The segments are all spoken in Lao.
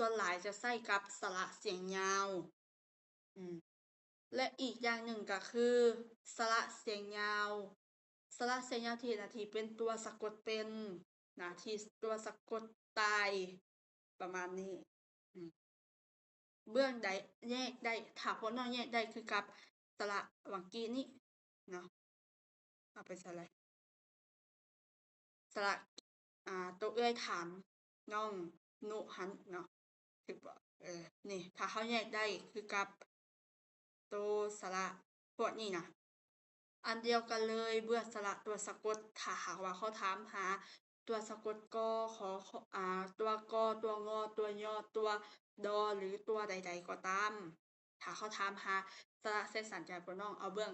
ສ່ວນຫຼາຍຈະໃຊ້ກັບສະຫຼະສຽງຍາວ. ອືມ ແລະ ອີກຢ່າງໜຶ່ງກໍຄື ສະຫຼະສຽງຍາວ. ສະຫຼະສຽງຍາວທີ່ເຮັດໜ້າທີ່ເປັນຕົວສະກົດເປັນ, ໜ້າທີ່ຕົວສະກົດຕາຍ ປະມານນີ້. ອືມ ເບື້ອງໃດແຍກໄດ້, ຖ້າພວກນ້ອງແຍກໄດ້ຄືກັບສະຫຼະຫວ່າງກີ້ນີ້ເນາະ. ເອົາໄປໃສ່ເລີຍ. ສະຫຼະ ອ່າ ໂຕເອື້ອຍຖາມນ້ອງນຸຫັ້ນເນາະ ຖືກບໍ່? ເອີ ນີ້ ຖ້າເຮົາແຍກໄດ້ຄືກັບໂຕສະຫຼະພວກນີ້ນະ ອັນດຽວກັນເລີຍ ເບື້ອງສະຫຼະຕົວສະກົດ. ຖ້າຫາກວ່າເຂົາຖາມຫາຕົວສະກົດ ກໍ ຂໍ ຂໍ ອ່າ ຕົວ ກໍ ຕົວ ງໍ ຕົວ ຍໍ ຕົວ ດໍ ຫຼື ຕົວໃດໆກໍຕາມ, ຖ້າເຂົາຖາມຫາສະຫຼະສຽງສັ້ນ ຈະໃຫ້ພວກນ້ອງເອົາເບື້ອງ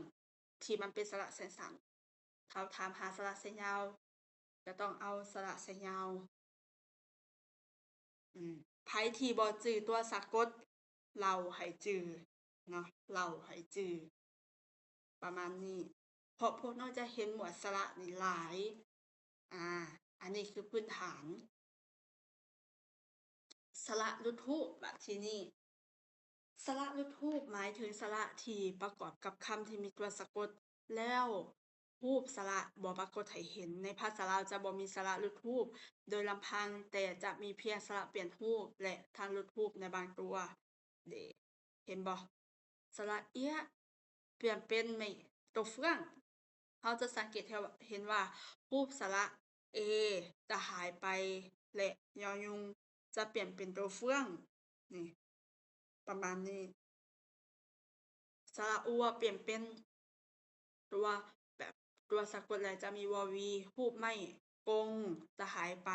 ທີ່ມັນເປັນສະຫຼະສຽງສັ້ນ. ເຂົາຖາມຫາສະຫຼະສຽງຍາວ ຈະຕ້ອງເອົາສະຫຼະສຽງຍາວ. ອືມ ໃຜທີ່ບໍ່ຈື່ຕົວສະກົດ ເລົ່າໃຫ້ຈື່ເນາະ, ເລົ່າໃຫ້ຈື່ ປະມານນີ້. ເພາະພວກນ້ອງຈະເຫັນໝວດສະຫຼະນີ້ຫຼາຍ. ອາ ອັນນີ້ຄືພື້ນຖານ. ສະຫຼະຫຼຸດຮູບ. ບາດທີນີ້ ສະຫຼະຫຼຸດຮູບໝາຍເຖິງສະຫຼະທີ່ປະກອບກັບຄຳທີ່ມີຕົວສະກົດ ແລ້ວຮູບສະຫຼະບໍ່ປາກົດໃຫ້ເຫັນ. ໃນພາສາລາວຈະບໍ່ມີສະຫຼະຫຼຸດຮູບໂດຍລຳພັງ, ແຕ່ຈະມີພຽງສະຫຼະປ່ຽນຮູບ ແລະ ທັງຫຼຸດຮູບໃນບາງຕົວເດ້. ເຫັນບໍ່? ສະຫຼະເອຍ ປ່ຽນເປັນໄມ້ໂຕເຟືອງ. ເຮົາຈະສັງເກດເຫັນວ່າ ເຫັນວ່າຮູບສະຫຼະເອຈະຫາຍໄປ ແລະ ຍໍຍຸງຈະປ່ຽນເປັນໂຕເຟືອງ ນີ້ ປະມານນີ້. ສະຫຼະອົວປ່ຽນເປັນຕົວ ແບບ ຕົວສະກົດ ແລະ ຈະມີວໍວີ, ຮູບໄມ້ກົງຈະຫາຍໄປ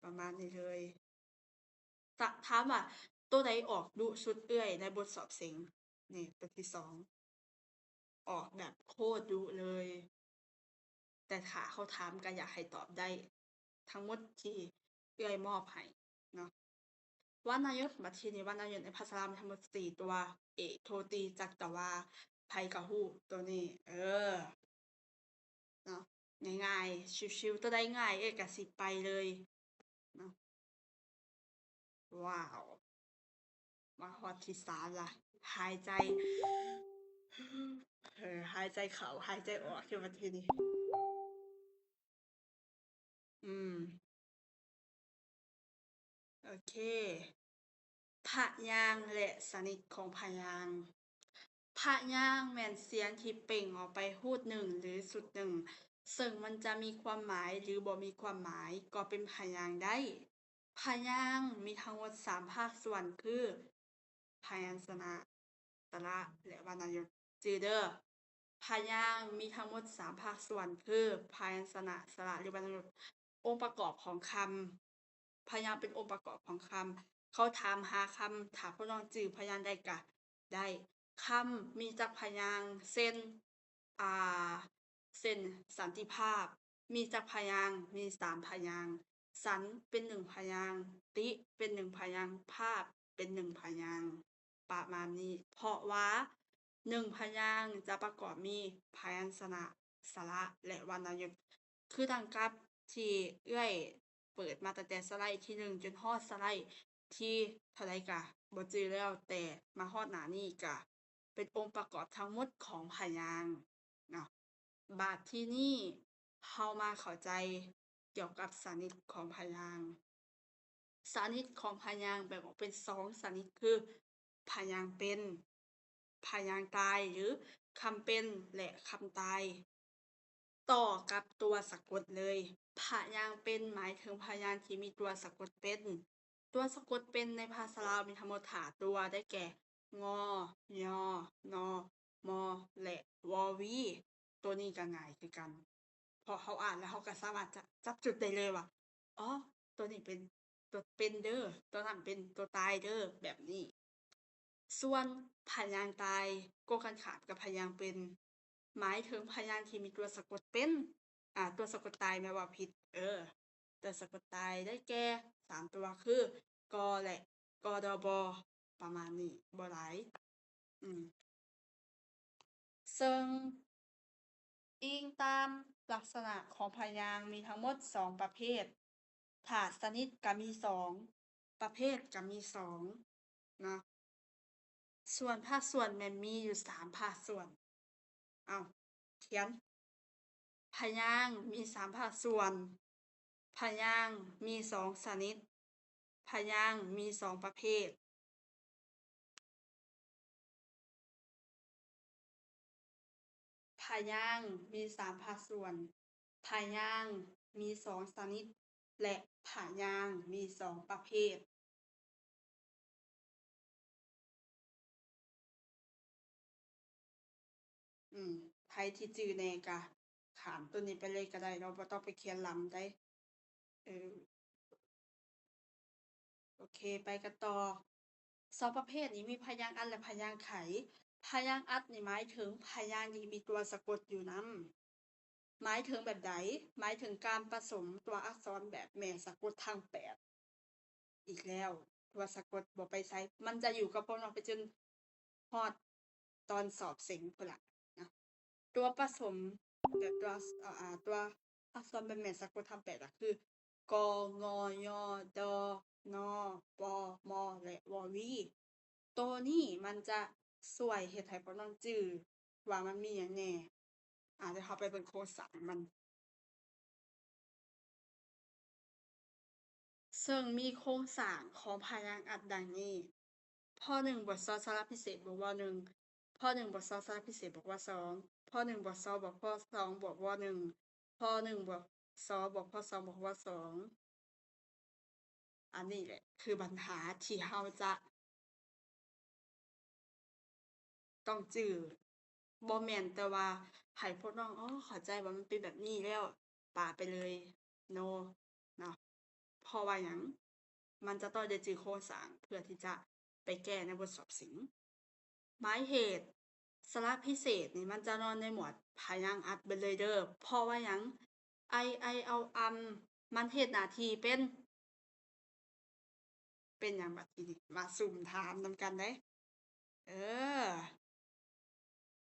ປະມານນີ້ເລີຍ. ຖາມວ່າໂຕໃດອອກດຸສຸດເອື້ອຍໃນບົດສອບເສັງ? ນີ້ ຕົວທີສອງ ອອກແບບໂຄດດຸເລີຍ. ແຕ່ຖ້າເຂົາຖາມກໍຢາກໃຫ້ຕອບໄດ້ທັງໝົດທີ່ເອື້ອຍມອບໃຫ້ເນາະ. ວັນນະຍຸດ. ບັດທີນີ້ວັນນະຍຸດໃນພາສາລາວມີທັງໝົດສີ່ຕົວ, ເອກ ໂທ ຕີ ຈັກ ຕະ ວາ ໃຜກໍຮູ້ຕົວນີ້ ເອີ ເນາະ ງ່າຍໆ ຊິວໆ ຕົວໃດງ່າຍເອື້ອຍກໍຊິໄປເລີຍເນາະ. ວ້າວ ມາຮອດທີສາມລະ ຫາຍໃຈ ເອີ ຫາຍໃຈເຂົ້າ ຫາຍໃຈອອກ ຄືວ່າທີນີ້ ອືມ ໂອເຄ ພະຍາງ ແລະ ຊະນິດຂອງພະຍາງ. ພະຍາງແມ່ນສຽງທີ່ເປັ່ງອອກໄປຮູດໜຶ່ງ ຫຼື ຊຸດໜຶ່ງ, ເຊິ່ງມັນຈະມີຄວາມໝາຍ ຫຼື ບໍ່ມີຄວາມໝາຍ ກໍເປັນພະຍາງໄດ້. ພະຍາງມີທັງໝົດສາມພາກສ່ວນ ຄື ພະຍັນຊະນະ, ສະຫຼະ ແລະ ວັນນະຍຸດ. ຈື່ເດີ, ພະຍາງມີທັງໝົດສາມພາກສ່ວນ ຄື ພະຍັນຊະນະ, ສະຫຼະ ຫຼື ວັນນະຍຸດ. ອົງປະກອບຂອງຄຳ. ພະຍາງເປັນອົງປະກອບຂອງຄຳ. ເຂົາຖາມຫາຄຳ, ຖ້າພວກນ້ອງຈື່ພະຍາງໄດ້ກະໄດ້. ຄຳມີຈັກພະຍາງ? ເຊັ່ນ ອາ ເຊັ່ນ ສັນຕິພາບ ມີຈັກພະຍາງ? ມີສາມພະຍາງ. ສັນ ເປັນໜຶ່ງພະຍາງ, ຕິ ເປັນໜຶ່ງພະຍາງ, ພາບ ເປັນໜຶ່ງພະຍາງ ປະມານນີ້. ເພາະວ່າໜຶ່ງພະຍາງຈະປະກອບມີພະຍັນຊະນະ, ສະຫຼະ ແລະ ວັນນະຍຸດ. ຄືດັ່ງກັບທີ່ເອື້ອຍເປີດມາຕັ້ງແຕ່ສະໄລທີໜຶ່ງ ຈົນຮອດສະໄລທີເທົ່າໃດກະບໍ່ຈື່ແລ້ວ, ແຕ່ມາຮອດໜ້ານີ້ກະເປັນອົງປະກອບທັງໝົດຂອງພະຍາງເນາະ. ບາດທີນີ້ເຮົາມາເຂົ້າໃຈກ່ຽວກັບຊະນິດຂອງພະຍາງ. ຊະນິດຂອງພະຍາງແບ່ງອອກເປັນສອງຊະນິດ ຄື ພະຍາງເປັນ, ພະຍາງຕາຍ ຫຼື ຄຳເປັນ ແລະ ຄຳຕາຍ. ຕໍ່ກັບຕົວສະກົດເລີຍ. ພະຍາງເປັນໝາຍເຖິງພະຍາງທີ່ມີຕົວສະກົດເປັນ. ຕົວສະກົດເປັນໃນພາສາລາວມີທັງໝົດຫ້າຕົວ ໄດ້ແກ່ ງໍ, ຍໍ, ນໍ, ມໍ ແລະ ວໍວີ. ຕົວນີ້ກໍງ່າຍຄືກັນ ເພາະເຮົາອ່ານແລ້ວເຮົາກໍສາມາດຈະຈັບຈຸດໄດ້ເລີຍວ່າ ອໍ ຕົວນີ້ເປັນຕົວເປັນເດີ, ຕົວນັ້ນເປັນຕົວຕາຍເດີ ແບບນີ້. ສ່ວນພະຍາງຕາຍ ກົງກັນຂ້າມກັບພະຍາງເປັນ ໝາຍເຖິງພະຍາງທີ່ມີຕົວສະກົດເປັນ, ອາ, ຕົວສະກົດຕາຍ ແມ່ນເວົ້າຜິດ, ເອີ, ຕົວສະກົດຕາຍໄດ້ແກ່ສາມຕົວ ຄື ກ ແລະ ກ ດ ບ ປະມານນີ້, ບໍ່ຫຼາຍ. ອືມ ເຊິ່ງອີງຕາມລັກສະນະຂອງພະຍາງມີທັງໝົດສອງປະເພດ, ຖ້າຊະນິດກໍມີສອງ, ປະເພດກໍມີສອງເນາະ. ສ່ວນພາກສ່ວນແມ່ນມີຢູ່ສາມພາກສ່ວນ. ເອົາ ຂຽນ. ພະຍາງມີສາມພາກສ່ວນ. ພະຍາງມີສອງຊະນິດ. ພະຍາງມີສອງປະເພດ. ພະຍາງມີສາມພາກສ່ວນ. ພະຍາງມີສອງຊະນິດ ແລະ ພະຍາງມີສອງປະເພດ. ອືມ ໃຜທີ່ຈື່ແດ່ກະຂ້າມໂຕນີ້ໄປເລີຍກະໄດ້ເນາະ ບໍ່ຕ້ອງໄປຂຽນລຳໃດ. ເອີ ໂອເຄ ໄປກັນຕໍ່. ສອງປະເພດນີ້ມີພະຍາງອັດ ແລະ ພະຍາງໄຂ. ພະຍາງອັດນີ້ໝາຍເຖິງພະຍາງທີ່ມີຕົວສະກົດຢູ່ນຳ. ໝາຍເຖິງແບບໃດ? ໝາຍເຖິງການປະສົມຕົວອັກສອນແບບແມ່ສະກົດທັງແປດ. ອີກແລ້ວ ຕົວສະກົດບໍ່ໄປໃສ, ມັນຈະຢູ່ກັບພວກເຮົາໄປຈົນຮອດຕອນສອບເສັງພຸ້ນລະນະ. ຕົວປະສົມແບບຕົວ ເອີ ຕົວອັກສອນແບບແມ່ສະກົດທັງແປດ ກໍຄື ກ ງ ຍ ດ ນ ປ ມ ແລະ ວ ວີ. ໂຕນີ້ມັນຈະຊ່ວຍເຮັດໃຫ້ພວກນ້ອງຈື່ວ່າມັນມີຫຍັງແດ່. ອາ ດຽວເຮົາໄປເບິ່ງໂຄງສ້າງມັນ. ເຊິ່ງມີໂຄງສ້າງຂອງພະຍາງອັດດັ່ງນີ້: ພ ໜຶ່ງ ບວກ ຊ ສະຫຼະພິເສດ ບວກ ວ ໜຶ່ງ, ພ ໜຶ່ງ ບວກ ຊ ສະຫຼະພິເສດ ບວກ ວ ສອງ, ພ ໜຶ່ງ ບວກ ຊ ບວກ ພ ສອງ ບວກ ວ ໜຶ່ງ, ພ ໜຶ່ງ ບວກ ຊ ບວກ ພ ສອງ ບວກ ວ ສອງ. ອັນນີ້ແຫຼະຄືບັນຫາທີ່ເຮົາຈະຕ້ອງຈື່. ບໍ່ແມ່ນແຕ່ວ່າໃຫ້ພວກນ້ອງ ອໍ ເຂົ້າໃຈວ່າມັນເປັນແບບນີ້ແລ້ວປະໄປເລີຍ ໂນ ເນາະ. ເພາະວ່າຫຍັງ? ມັນຈະຕ້ອງໄດ້ຈື່ໂຄງສ້າງເພື່ອທີ່ຈະໄປແກ້ໃນບົດສອບເສັງ. ໝາຍເຫດ ສະຫຼະພິເສດນີ້ມັນຈະນອນໃນໝວດພະຍາງອັດເບິດເລີຍເດີ. ເພາະວ່າຫຍັງ? ໄອ ໄອ ເອົາ ອຳ ມັນເຮັດໜ້າທີ່ເປັນ ເປັນຫຍັງບັດທີນີ້? ມາຊຸ່ມຖາມນຳກັນເດ້. ເອີ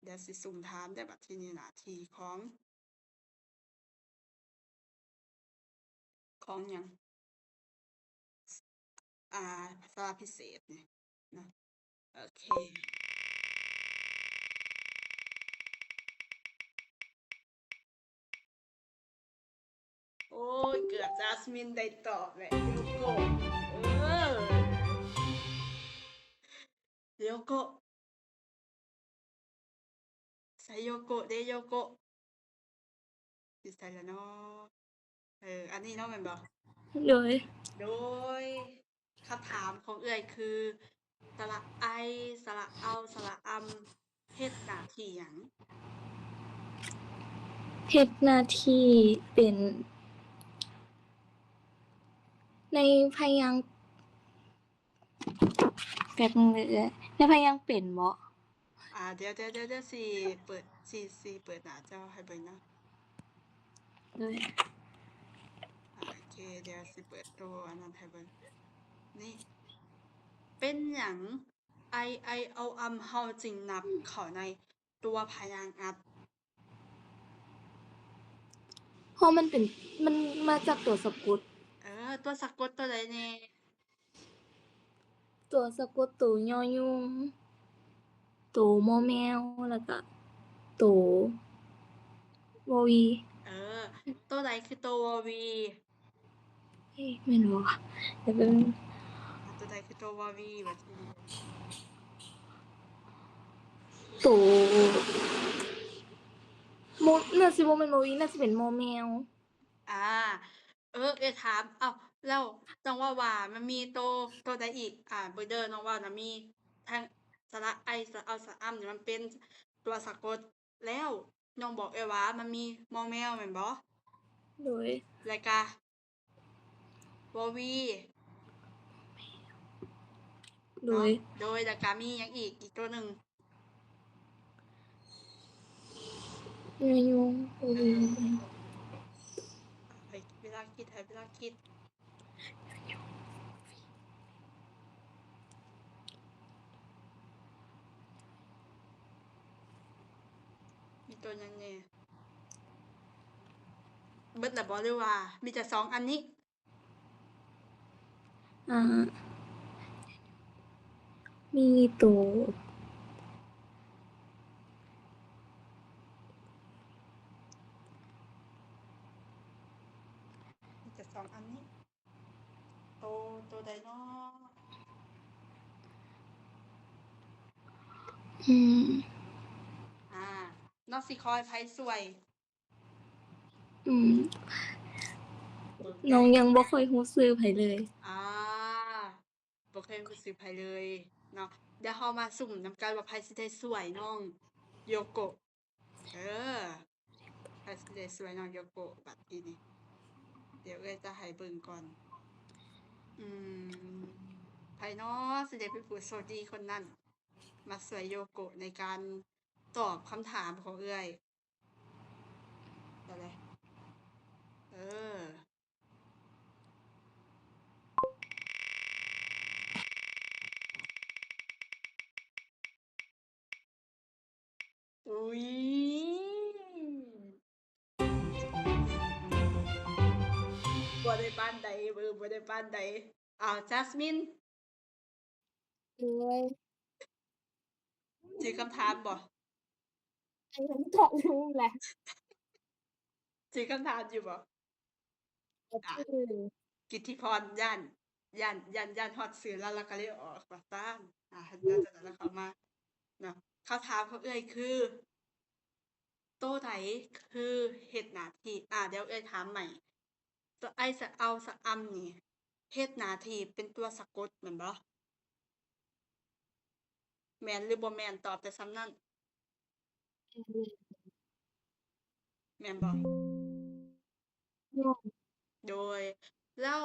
ດຽວຊິຊຸ່ມຖາມເດ້ບັດທີນີ້. ໜ້າທີ່ຂອງ ຂອງຫຍັງ? ອາ ສະຫຼະພິເສດນີ້ນະ. ໂອເຄ. ໂອ້ຍ ເກືອບຈາສມິນໄດ້ຕອບແຫຼະ. ໂຍໂກະ ເອີ ໂຍໂກະ ໃສໂຍໂກະເດ ໂຍໂກະ ຢູ່ໃສລະເນາະ? ເອີ ອັນນີ້ເນາະ ແມ່ນບໍ່? ໂດຍ ໂດຍ ຄຳຖາມຂອງເອື້ອຍຄື ສະຫຼະໄອ ສະຫຼະເອົາ ສະຫຼະອຳ ເຮັດໜ້າທີ່ຫຍັງ? ເຮັດໜ້າທີ່ເປັນ ໃນພະຍາງ ແປັບໜຶ່ງເດີ ໃນພະຍາງເປັນເບາະ? ອາ ດຽວ ດຽວ ດຽວ ດຽວຊິເປີດ ຊິ ຊິເປີດໜ້າຈໍໃຫ້ເບິ່ງເນາະ. ໂດຍ ໂອເຄ ດຽວຊິເປີດໂຕອັນນັ້ນໃຫ້ເບິ່ງ. ນີ້ ເປັນຫຍັງ ໄອ ໄອ ເອົາ ອຳ ເຮົາຈຶ່ງນັບເຂົ້າໃນຕົວພະຍາງອັດ? ເພາະມັນເປັນ ມັນມາຈາກຕົວສະກົດ. ເອີ ຕົວສະກົດຕົວໃດແດ່? ຕົວສະກົດໂຕ ຍ ຍຸງ, ໂຕ ມໍ ແມວ ແລ້ວກະໂຕ ວ ວີ. ເອີ ໂຕໃດຄືໂຕ ວ ວີ? ເອີ ແມ່ນບໍ່ວະ? ດຽວແປັບໜຶ່ງ ໂຕໃດຄືໂຕ ວ ວີ ບັດນີ້? ໂຕ ໂມ ໜ້າຊິບໍ່ແມ່ນ ວ ວີ ໜ້າຊິເປັນ ມໍ ແມວ. ອາ ເອີ ເອື້ອຍຖາມ ເອົ້າ ແລ້ວນ້ອງເວົ້າວ່າມັນມີໂຕ ໂຕໃດອີກ? ອາ ເບິ່ງເດີ ນ້ອງເວົ້ານະ ມີທັງສະຫຼະໄອ ສະຫຼະເອົາ ສະຫຼະອຳ ນີ້ມັນເປັນຕົວສະກົດ ແລ້ວນ້ອງບອກເອື້ອຍວ່າມັນມີ ມໍ ແມວ ແມ່ນບໍ່? ໂດຍ ແລ້ວກະ ວ ວີ. ໂດຍ ເນາະ ໂດຍ ແລ້ວກະມີຫຍັງອີກ ອີກໂຕໜຶ່ງ? ຍ ຍຸງ ໂອ ເອີ ໃຫ້ເວລາຄິດ ໃຫ້ເວລາຄິດ. ມີໂຕຫຍັງແດ່? ເບິດແລ້ວບໍ່ ຫຼືວ່າມີແຕ່ສອງອັນນີ້? ອາ ມີໂຕ ມີແຕ່ສອງອັນນີ້. ໂຕ ໂຕໃດເນາະ? ອືມ ອ່າ ນ້ອງຊິຂໍໃຫ້ໃຜຊ່ວຍ? ອືມ ນ້ອງຍັງບໍ່ຄ່ອຍຮູ້ຊື່ໃຜເລີຍ. ອ່າ ບໍ່ເຄີຍຮູ້ຊື່ໃຜເລີຍເນາະ. ດຽວເຮົາມາສຸ່ມນຳກັນວ່າໃຜຊິໄດ້ຊ່ວຍນ້ອງໂຍໂກະ. ເອີ ໃຜຊິໄດ້ຊ່ວຍນ້ອງໂຍໂກະບັດທີນີ້. ດຽວເອື້ອຍຈະໃຫ້ເບິ່ງກ່ອນ. ອືມ ໃຜເນາະຊິໄດ້ເປັນຜູ້ໂຊກດີຄົນນັ້ນ ມາຊ່ວຍໂຍໂກະໃນການຕອບຄຳຖາມຂອງເອື້ອຍ. ໄດ້ເລີຍ ເອີ. ອຸ້ຍ ບໍ່ໄດ້ປານໃດ ເອີ ບໍ່ໄດ້ປານໃດ. ອ້າວ ຈັສມິນ ໂດຍ ຖືກຄຳຖາມບໍ່? ອັນນັ້ນກໍຮູ້ແຫຼະ. ຖືກຄຳຖາມຢູ່ບໍ່? ກໍ ອ່າ ຄື ກິດທິພອນ ຢ້ານ ຢ້ານ ຢ້ານ ຢ້ານຮອດຊື່ລາວ ລາວກໍເລີຍອອກວ່າຊັ້ນ. ອ່າ ເຂົາເຈົ້າຈະເຂົ້າມາເນາະ. ຄຳຖາມຂອງເອື້ອຍຄື ໂຕໃດຄືເຮັດໜ້າທີ່ ອ່າ ດຽວເອື້ອຍຖາມໃໝ່. ໂຕ ໄອ ສະ ເອົາ ສະ ອຳ ນີ້ ເຮັດໜ້າທີ່ເປັນຕົວສະກົດແມ່ນບໍ່? ແມ່ນຫຼືບໍ່ແມ່ນ? ຕອບແຕ່ສ່ຳນັ້ນ. ແມ່ນບໍ່? ໂດຍ ແລ້ວ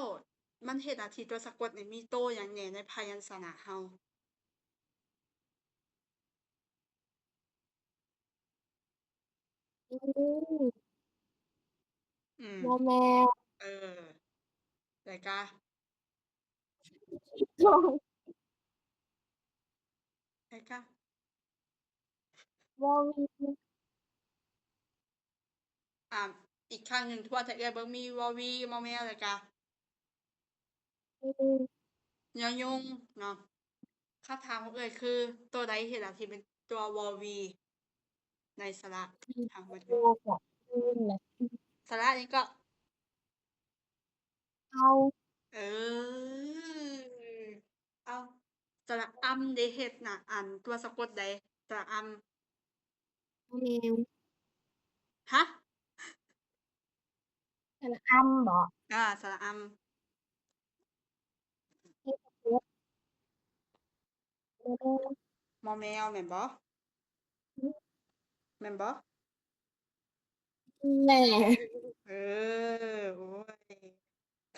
ມັນເຮັດໜ້າທີ່ຕົວສະກົດນີ້ ມີໂຕຫຍັງແດ່ໃນພະຍັນຊະນະເຮົາ? ອືມ ອືມ ບໍ່ແມ່ນ ເອີ ແລ້ວກະ ແລ້ວກະ ບໍ່ມີ ອ່າ ອີກຄັ້ງໜຶ່ງ ທວນໃຫ້ເອື້ອຍເບິ່ງ ມີ ວ ວ ວີ ມ ແມ ແລ້ວກະ ອືມ ຍ ຍົງ ເນາະ. ຄຳຖາມຂອງເອື້ອຍຄື ໂຕໃດເຮັດໜ້າທີ່ເປັນຕົວ ວ ວີ ໃນສະຫຼະ? ອືມ ຖາມວ່າ ໂຕກະ ອືມ ສະຫຼະຫຍັງເກາະ? ເອົາ ເອີ ເອົາ ສະຫຼະອຳເດ ເຮັດໜ້າ ອັນ ຕົວສະກົດໃດ? ສະຫຼະອຳ ບໍ່ແມ່ນ ຮະ? ສະຫຼະອຳບໍ? ເອີ ສະຫຼະອຳ ເຮັດສະກົດ ມ ມ ແມວ ແມ່ນບໍ່? ແມ່ນບໍ່? ແມ່ນ ເອີ ໂອ້ຍ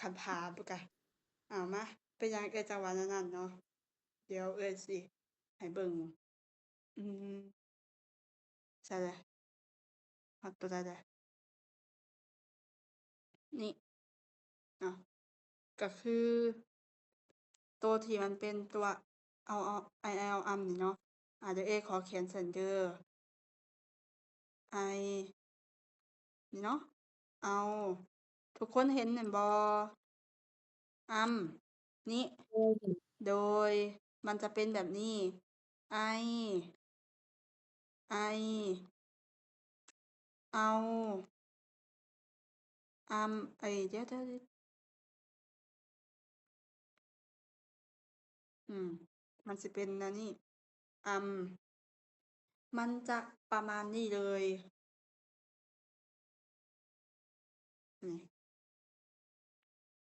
ຄັນພາບກະ ເອົາມາ ເປັນຫຍັງເອື້ອຍຈັ່ງວ່າແນວນັ້ນເນາະ? ດຽວເອື້ອຍຊິໃຫ້ເບິ່ງ ອືມ ໃສ່ເລີຍ ຮອດຕົວໃດແລ້ວ? ນີ້ເນາະ ກະຄືໂຕທີ່ມັນເປັນຕົວ ເອົາ ເອົາ ໄອ ເອົາ ອຳ ນີ້ເນາະ. ອາ ດຽວເອື້ອຍຂໍຂຽນໃສ່ເດີ ໄອ ນີ້ເນາະ ເອົາ ທຸກຄົນເຫັນແມ່ນບໍ່? ອຳ ນີ້ ໂດຍ ໂດຍ ມັນຈະເປັນແບບນີ້ ໄອ ໄອ ເອົາ ອຳ ເອີຍ ດຽວ ດຽວ ດຽວ ອືມ ມັນຊິເປັນແນວນີ້ ອຳ ມັນຈະປະມານນີ້ເລີຍ ນີ້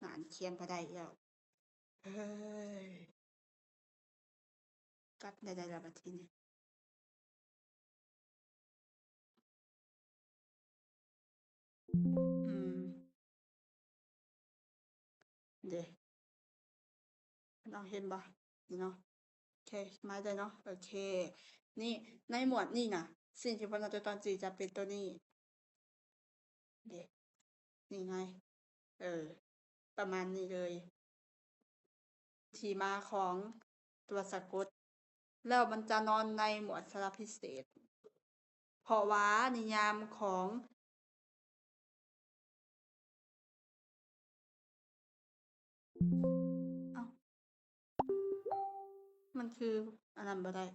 ນານຂຽນບໍ່ໄດ້ແລ້ວ ເອີຍ ກັບໄດ້ ໄດ້ແລ້ວບັດທີນີ້ ອືມ ເດ້ ນ້ອງເຫັນບໍ່? ນີ້ເນາະ ໂອເຄ ມາໄດ້ເນາະ ໂອເຄ ນີ້ ໃນໝວດນີ້ນະ ສິ່ງທີ່ພວກເຮົາຈະຕ້ອງຈື່ຈະເປັນໂຕນີ້ ເດ້ ນີ້ໄງ ເອີ ປະມານນີ້ເລີຍ ທີ່ມາຂອງຕົວສະກົດ ແລ້ວມັນຈະນອນໃນໝວດສາລະພິເສດ ເພາະວ່ານິຍາມຂອງ ເອົ້າ ມັນຄືອັນນັ້ນບໍ່ໄດ້.